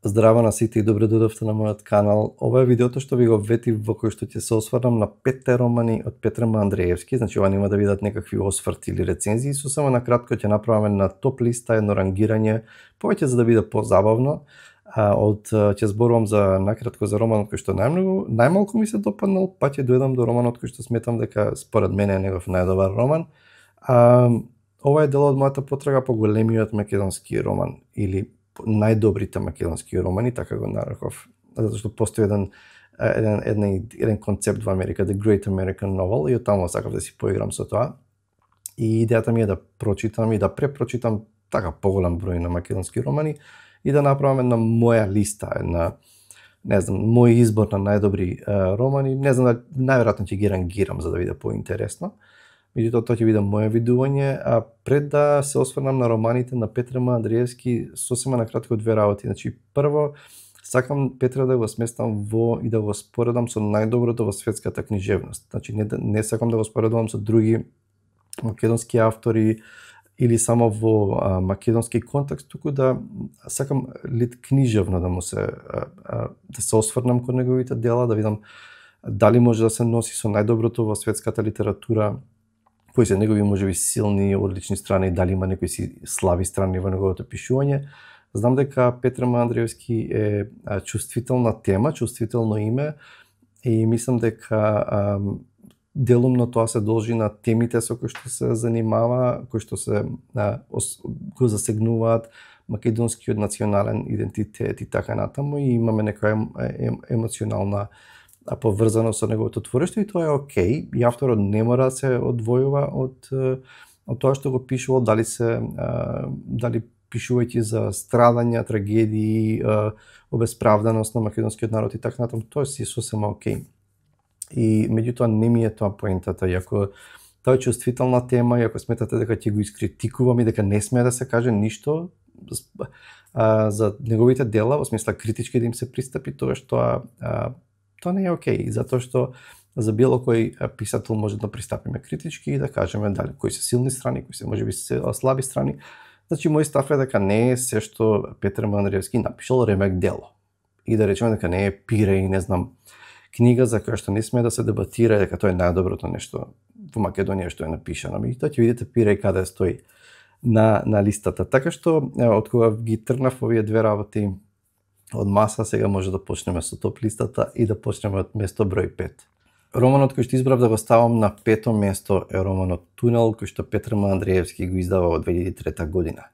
Здраво на сите и добре дојдовте на мојот канал. Ова е видеото што ви го ветив во кој што ќе се осврнам на 5 романи од Петр М. Андреевски. Значи ова нема да видат некакви осврти или рецензии, со само накратко ќе направиме на топ листа едно рангирање, повеќе за да биде позабавно. Ќе зборувам за накратко за романот кој што најмалку ми се допаднал, па ќе дојдам до романот кој што сметам дека според мене е негов најдобар роман. Ова е дел од мојата потрага по големиот македонски роман или најдобрите македонски романи, така го нареков, затоа што постои еден концепт во Америка, The Great American Novel, и оттаму сакав да си поиграм со тоа. И идејата ми е да прочитам и да препрочитам така поголем број на македонски романи и да направам една моја листа, мој избор на најдобри романи. Не знам, најверојатно ќе ги рангирам за да биде поинтересно. Меѓутоа, тоа ќе биде моје видување, а пред да се осврнам на романите на Петр М. Андреевски, сосема накратко две работи. Значи, прво, сакам Петра да го сместам и да го споредам со најдоброто во светската книжевност. Значи, не сакам да го споредувам со други македонски автори или само во македонски контекст, туку да сакам книжевно да се осврнам кон неговите дела, да видам дали може да се носи со најдоброто во светската литература, кои се негови можеби силни, одлични страни, дали има некои си слаби страни во неговото пишување. Знам дека Петр М. Андреевски е чувствителна тема, чувствително име, и мислам дека делумно тоа се должи на темите со кои што се занимава, кои што се го засегнуваат македонскиот национален идентитет и така натаму, и имаме некоја емоционална поврзано со неговото творештво, и тоа е окей. И авторот не мора да се одвојува од тоа што го пишува, дали пишувајќи за страдања, трагедии, обесправданост на македонскиот народ и така натаму, тоа си сосема окей. И меѓутоа не ми е тоа поентата, иако тоа е чувствителна тема, и ако сметате дека ќе го искритикувам и дека не смее да се каже ништо за неговите дела, во смисла критички да им се пристапи, тоа не е окей, затоа што за било кој писател може да пристапиме критички и да кажеме дали кои се силни страни, кои се можеби слаби страни. Значи, мој став е дека не е се што Петр М. Андреевски напишал ремек дело. И да речеме дека не е пире и не знам, книга за која што не смее да се дебатира, дека тоа е најдоброто нешто во Македонија што е напишано. Меѓутоа ќе видите пире и каде стои на листата. Така што од кога ги тргнав овие две работи од маса, сега може да почнеме со топ листата и да почнеме од место број 5. Романот кој што избрав да го ставам на 5-то место е романот Тунел, кој што Петр М. Андреевски го издава во 2003 година.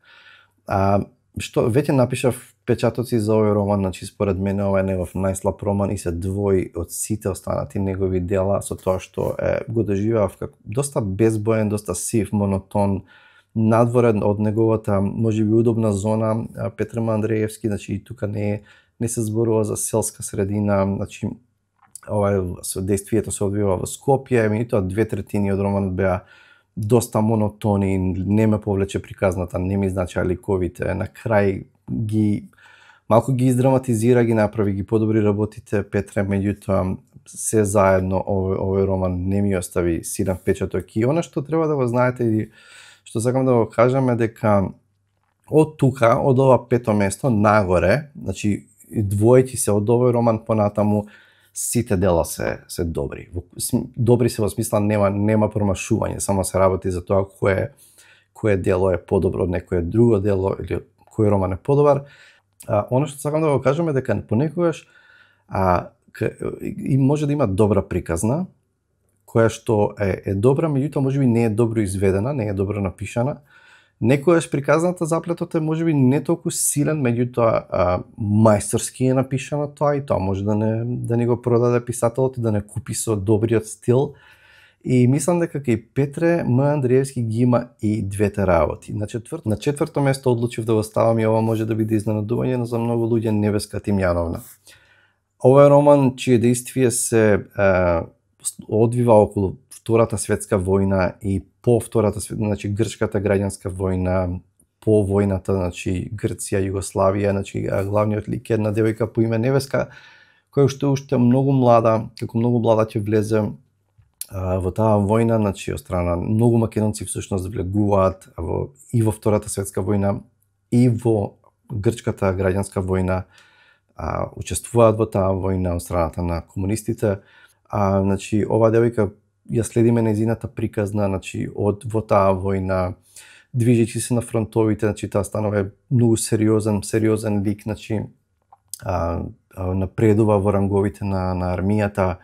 Што веќе напишав печатоци за овој роман, значи според мене ова е негов најслаб роман и се двои од сите останати негови дела со тоа што го доживеав како доста безбоен, доста сив, монотон, надворен од неговата можеби удобна зона. Петр М. Андреевски, значи тука не се зборува за селска средина, значи действието се одвива во Скопје, меѓутоа 2/3 од романот беа доста монотони, не ме повлече приказната, не ми значеа ликовите, на крај малку ги издраматизира, ги направи, ги подобри работите Петре, меѓутоа се заедно овој роман не ми остави силен впечаток. И она што треба да го знаете и што сакам да го кажам е дека од тука, од ова 5-то место нагоре, значи двојки се од овој роман понатаму, сите дела се добри. Добри се во смисла нема промашување, само се работи за тоа кое дело е подобро од некое друго дело или кој роман е подобар. Оно што сакам да го кажам е дека понекогаш и може да има добра приказна, која што е добра, меѓутоа можеби не е добро изведена, не е добро напишана. Некојаш приказната заплетот е можеби не толку силен, меѓутоа мајсторски е напишано тоа, и тоа може да не го продаде писателот и да не купи со добриот стил. И мислам дека кај Петре М. Андреевски ги има и двете работи. На четврто место одлучив да го ставам, и ова може да биде изненадување, но за многу луѓе Невеска Тимјановна. Ова е роман чие действие се одвива околу Втората светска војна и по Втората светска, значи Грчката граѓанска војна, по војната, значи Грција, Југославија, значи главниот лик е една девојка по име Невеска, која уште многу млада, како многу млада ќе влезе во таа војна, значи од страна многу македонци всушност влегуваат и во Втората светска војна и во Грчката граѓанска војна. учествуваат во таа војна од страната на комунистите. Значи, оваа девојка ја следиме нејзината приказна, значи, од во таа војна, движејќи се на фронтовите, значи, таа станува многу сериозен лик, значи, напредува во ранговите на армијата,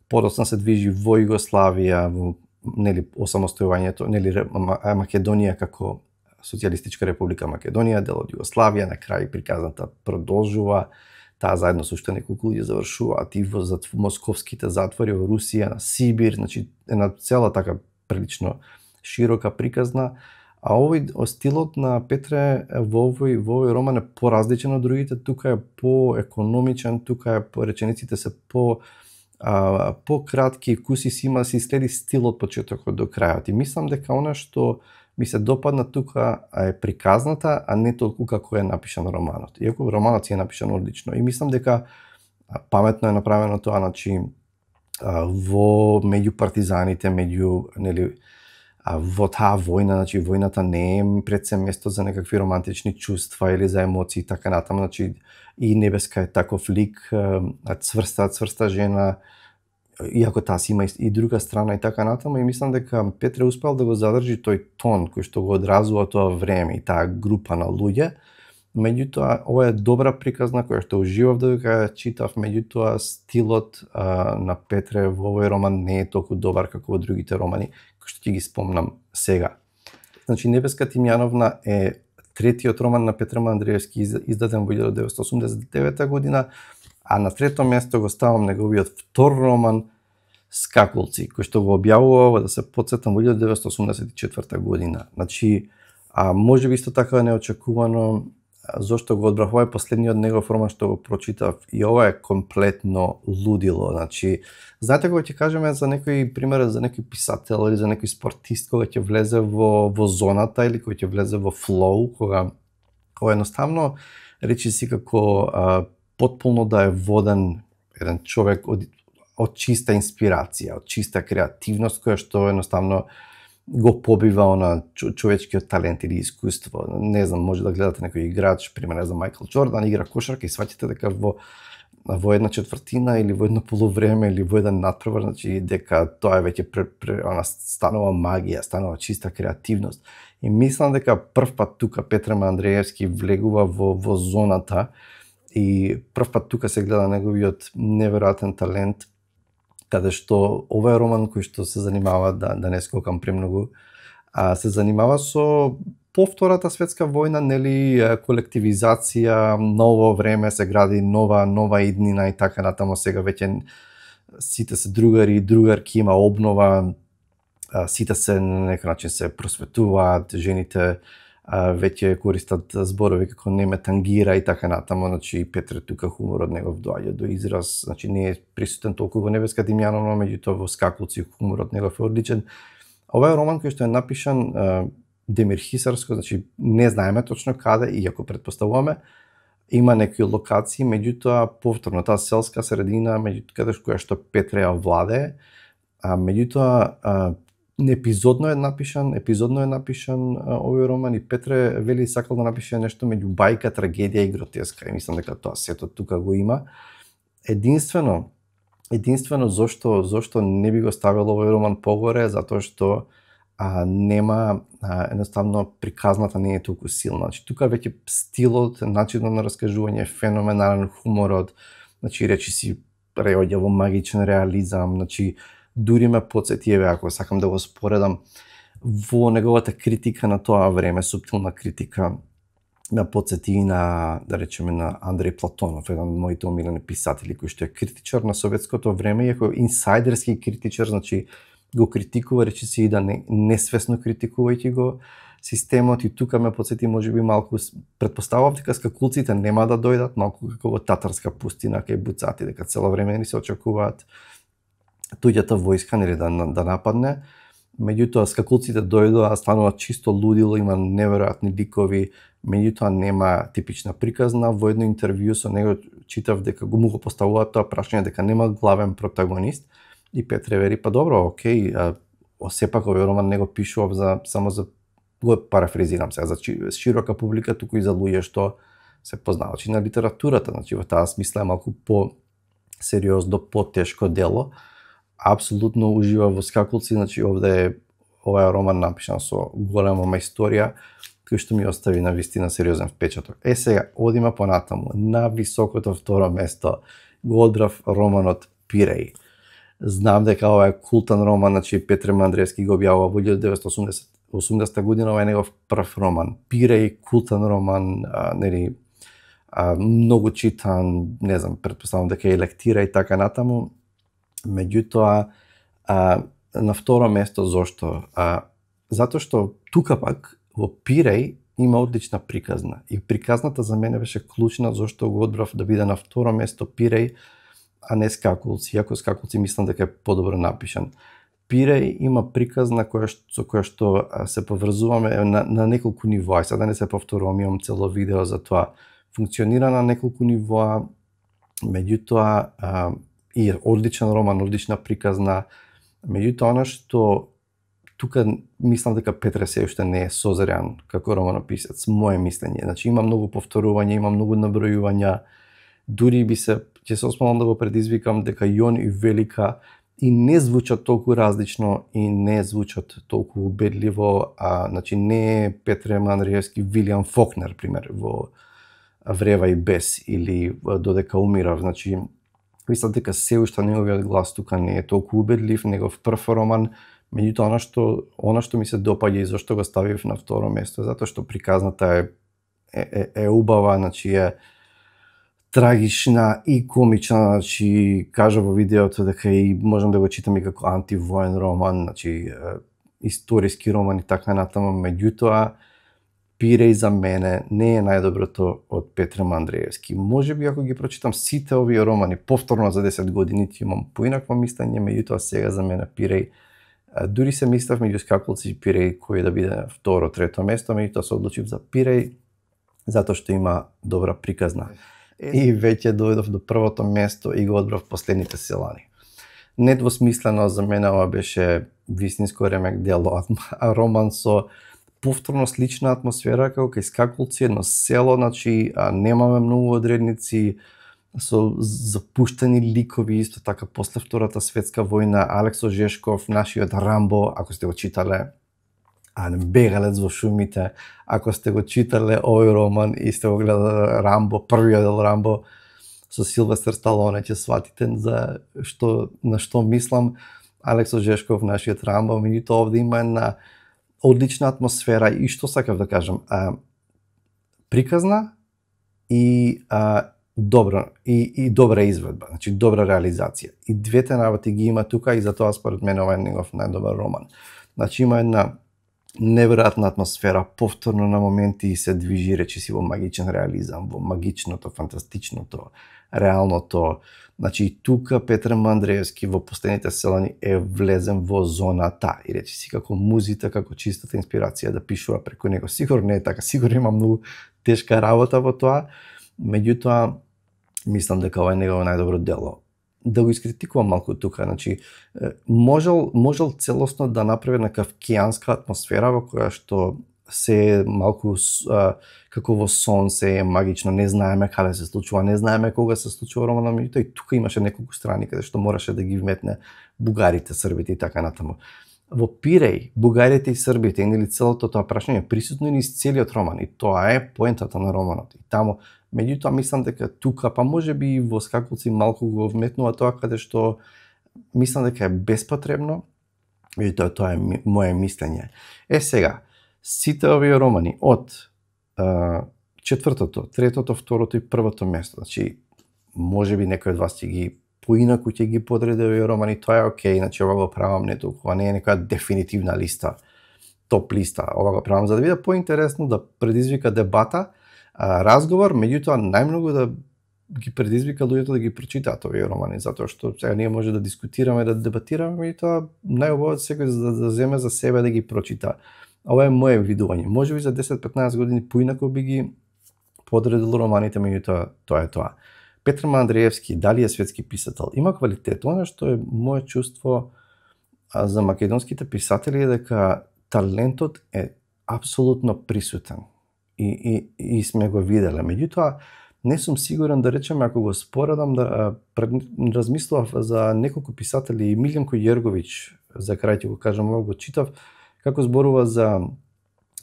подоцна се движи во Југославија, во нели осамостојувањето, нели Македонија како Социјалистичка република Македонија, дел од Југославија, на крај приказната продолжува, таа заедно со уште неколку луѓе завршуваат и во московските затвори во Русија, на Сибир, значи една цела така прилично широка приказна. А овој стилот на Петре во овој роман е поразличен од другите, тука е поекономичен, тука е речениците се по-кратки, куси си има, си следи стилот почетокот до крајот. И мислам дека она што ми се допадна тука е приказната, а не толку како е напишан романот. Иако романот си е напишан одлично. И мислам дека паметно е направено тоа, значи, во меѓу партизаните, во таа војна, значи војната не е пред се место за некакви романтични чувства или за емоции и така натаму, значи и Небеска е таков лик, цврста жена, иако таа си има и друга страна и така натаму, и мислам дека Петре успел да го задржи тој тон кој што го одразува тоа време и таа група на луѓе. Меѓутоа, ова е добра приказна која што уживав додека ја читав, меѓутоа стилот на Петре во овој роман не е толку добар како во другите романи, кои што ќе ги спомнам сега. Значи, Небеска Тимјановна е третиот роман на Петре Мандриевски, издаден во 1989 година, а на трето место го ставам неговиот втор роман Скакулци, кој што го објавува, да се потсетам, во 1984 година. Значи, може би исто така неочекувано, зошто го одбрав, ова е последниот негов роман што го прочитав и ова е комплетно лудило. Значи, знаете кога ќе кажеме за некој пример, за некој писател или за некој спортист кога ќе влезе во зоната или кога ќе влезе во флоу, кога едноставно речи си како потполно да е воден еден човек од чиста инспирација, од чиста креативност која што едноставно го побива на човечкиот талент или искуство. Не знам, може да гледате некој играч, пример, не знам, Майкл Џордан игра кошарка и сваќате дека во една четвртина или во едно полувреме или во еден натпревар, значи дека тоа е веќе станува магија, станува чиста креативност. И мислам дека прв пат тука Петре Мандриевски влегува во зоната и прв пат тука се гледа неговиот неверојатен талент, каде што овој роман кој што се занимава, да не скокам премногу, се занимава со по Втората светска војна, нели, колективизација, ново време, се гради нова иднина и така натаму, сега веќе сите се другари и другарки, има обнова, сите се на некој начин се просветуваат, жените веќе користат зборови како не ме тангира и така натаму, значи Петре тука хуморот негов доаѓа до израз, значи не е присутен толку во Небеска Тимјановна, меѓутоа во Скакулци хуморот негов е одличен. Ова е роман кој што е напишан демирхисарско, значи не знаеме точно каде, иако предпоставуваме, има некои локации, меѓутоа повторно таа селска средина, каде која што Петре ја владее, меѓутоа епизодно е напишан овој роман и Петре вели сакал да напише нешто меѓу бајка, трагедија и гротеска. И мислам дека тоа сето тука го има. Единствено зошто не би го ставил овој роман погоре, затоа што нема едноставно приказната не е толку силна. Значи тука веќе стилот, начинот на раскажување, феноменален хуморот, значи речи си преоѓа во магичен реализам, значи дури ме потсети, ако сакам да го споредам, во неговата критика на тоа време, суптилна критика, ме потсети на, да речеме, на Андреј Платонов, еден од моите омилени писатели, кој што е критичар на советското време, иако инсайдерски критичар, значи го критикува, речиси и да несвесно критикувајќи го системот, и тука ме потсети можеби малку, предпоставав дека скакулците нема да дојдат, малку како во татарска пустина кај буцати, дека цело време ни се очекуваат туѓата војска, нели, да нападне. Меѓутоа скакулците дојдоа, станува чисто лудило, има неверојатни ликови, меѓутоа нема типична приказна. Во едно интервју со него читав дека му го поставуваат тоа прашање дека нема главен протагонист, и Петре вери, па добро, окей, сепак овој роман не го пишував само за, го парафризирам сега, за широка публика, туку и за луѓе што се познавачи на литературата, значи во таа смисла е малку по-сериозно, по-тешко дело. Апсолутно ужива во скакулци, значи ова е роман напишан со голема историја, кој што ми остави на вистина сериозен впечаток. Сега, одиме понатаму. На високото второ место го одбрав романот Пиреј. Знам дека ова е култен роман, значи Петре Мандреевски го објавува во 1980 година, ова е негов прв роман. Пиреј, култен роман, многу читан, не знам, претпоставам дека е лектира и така натаму. Меѓутоа, на второ место зошто? Затоа што тука пак во Пиреј има одлична приказна. И приказната за мене беше клучна зашто го одбрав да биде на второ место Пиреј, а не Скакулци. Иако Скакулци мислам дека е подобро напишан. Пиреј има приказна со која што се поврзуваме на неколку нивоа. Сега не се повторувам, имам цело видео за тоа. Функционира на неколку нивоа, меѓутоа и одличен роман, одлична приказна. Меѓутоа, она што тука мислам дека Петре се уште не е созрян како романописец, мое мислење. Значи има многу повторувања, има многу набројувања. Дури ќе се осмелам да го предизвикам дека Јон и Велика и не звучат толку различно и не звучат толку убедливо, значи не е Петре Мандреевски Вилијам Фокнер, пример, во Врева и бес или Додека умирав. Значи, мислам дека се уште неговиот глас тука не е толку убедлив, негов прв роман. Меѓутоа, она што ми се допаѓа и зашто го ставив на второ место, затоа што приказната е убава, значи е трагична и комична, значи кажа во видеото дека и можам да го читам и како антивоен роман, значи историски роман и така натаму. Меѓутоа, Пиреј за мене не е најдоброто од Петре Мандреевски. Можеби ако ги прочитам сите овие романи повторно за 10 години, ќе имам поинакво мислење, меѓутоа сега за мене Пиреј, дури се мислев меѓу Скакулци и Пиреј кој да биде второ, трето место, меѓутоа се одлучив за Пиреј затоа што има добра приказна. И веќе дојдов до првото место и го одбрав Последните селани. Недвосмислено за мене ова беше вистинско ремек дело, роман со повторно слична атмосфера како кај Скакулци, едно село, значи немаме многу одредници, со запуштени ликови, исто така после Втората светска војна, Алексо Жешков, нашиот Рамбо, ако сте го читале, Бегалец во шумите, ако сте го читале овој роман и сте го гледале Рамбо, првиот дел Рамбо со Силвестер Сталоне, ќе сватите на што мислам. Алексо Жешков, нашиот Рамбо, меѓутоа овде има една одлична атмосфера и што сакав да кажам, приказна и добра изведба, значи добра реализација. И двете работи ги има тука и затоа според мене ова е негов најдобар роман. Значи има една неверојатна атмосфера, повторно на моменти се движи речиси во магичен реализам, во магичното, фантастичното, реалното. Значи тука Петре Мандреевски во Последните селани е влезен во зоната и речиси како музите, како чистата инспирација да пишува преку него. Сигурно не е така, сигурно има многу тешка работа во тоа, меѓутоа мислам дека ова е негово најдобро дело. Да го искритикувам малку тука, значи можел целосно да направи на кавкијанска атмосфера во која што се е малку како во сон, се е магично, не знаеме каде се случува, не знаеме кога се случува романот, меѓутоа и тука имаше неколку страни каде што мораше да ги вметне бугарите, србите и така натаму. Во Пиреј, бугарите и србите, или целото тоа прашање присутно низ целиот роман и тоа е поентата на романот. И таму, меѓутоа мислам дека тука, па можеби и во Скакулци малку го вметнува тоа каде што мислам дека е беспотребно, меѓутоа тоа е мое мислење. Сега, сите овие романи од четвртото, третото, второто и првото место, значи можеби некој од вас ќе ги поинаку ќе ги подреди овие романи, тоа е окей, значи ова го правам не толку, не е некоја дефинитивна листа, топ листа, ова го правам за да биде поинтересно, да предизвика дебата, разговор, меѓутоа најмногу да ги предизвика луѓето да ги прочитаат овие романи, затоа што сега ние може да дискутираме, да дебатираме, меѓутоа најубаво секој да земе за себе да ги прочита. Ова е мое видување. Можеби за 10-15 години поинаку би ги подредил романите, меѓутоа тоа е тоа. Петре Мандреевски, дали е светски писател? Има квалитет. Она што е мое чувство за македонските писатели е дека талентот е апсолутно присутен. и сме го виделе. Меѓутоа, не сум сигурен да речеме, ако го споредам, да размислував за неколку писатели, и Милјанко Јерговиќ, за крај ќе го кажам, го читав, како зборува за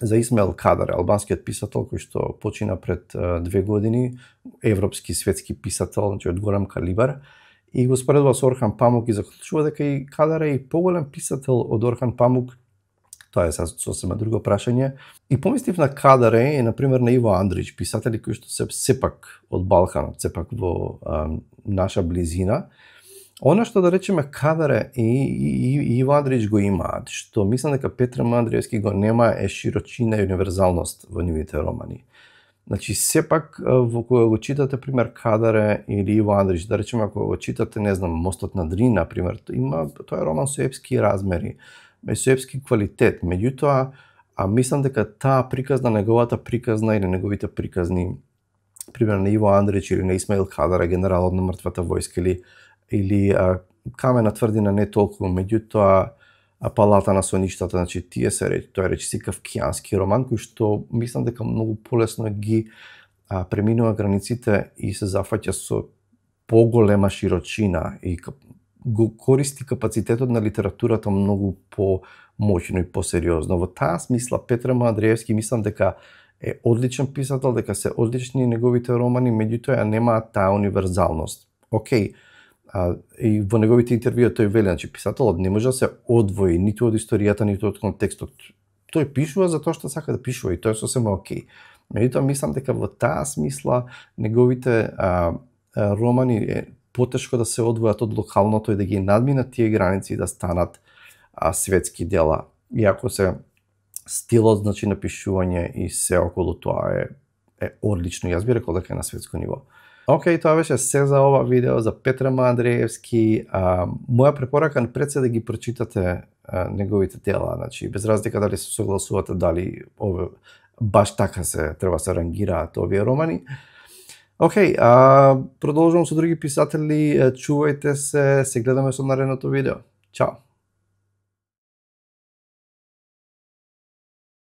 Исмаил Кадаре, албанскиот писател кој што почина пред 2 години, европски светски писател, значи од голем калибар, и го споредува со Орхан Памук и заклучува дека и Кадаре е поголем писател од Орхан Памук. Тоа е сосема друго прашање. И помислив на Кадаре и, например, на Иво Андрич, писатели кои што се сепак од Балканот, сепак во наша близина. Она што да речеме Кадаре и Иво Андрич го имаат, што мислам дека Петр М. Андреевски го нема, е широчина и универзалност во нивните романи. Значи, сепак, во кога го читате, пример, Кадаре или Иво Андрич, да речеме, ако го читате, не знам, Мостот на Дрин, например, тоа е роман со епски размери, со епски квалитет. Меѓутоа, мислам дека таа приказна, неговата приказна или неговите приказни, пример на Иво Андрич или на Исмаил Кадаре, генералот на мртвата војска, или Камена тврдина не толку, меѓутоа Палата на соништата, значи тие се тоа е речиси кавкијански роман кој што мислам дека многу полесно ги преминува границите и се зафаќа со поголема широчина и го користи капацитетот на литературата многу помоќно и посериозно. Во таа смисла Петр М. Андреевски мислам дека е одличен писател, дека се одлични неговите романи, меѓутоа немаат таа универзалност. Океј, и во неговите интервјуи тој вели, значи писателот не може да се одвои ниту од историјата, ниту од контекстот. Тој пишува за тоа што сака да пишува и тоа е сосема окей. Меѓутоа мислам дека во таа смисла неговите романи е потешко да се одвојат од локалното и да ги надминат тие граници и да станат светски дела. Иако се стилот, значи напишување и се околу тоа е одлично. Јас би рекол дека е на светско ниво. Океј, тоа беше се за ова видео за Петр М. Андреевски. Моја препорака пред се да ги прочитате неговите дела, значи без разлика дали се согласувате дали баш така се треба се рангираат овие романи. Океј, продолжувам со други писатели, чувајте се гледаме со наредното видео. Чао!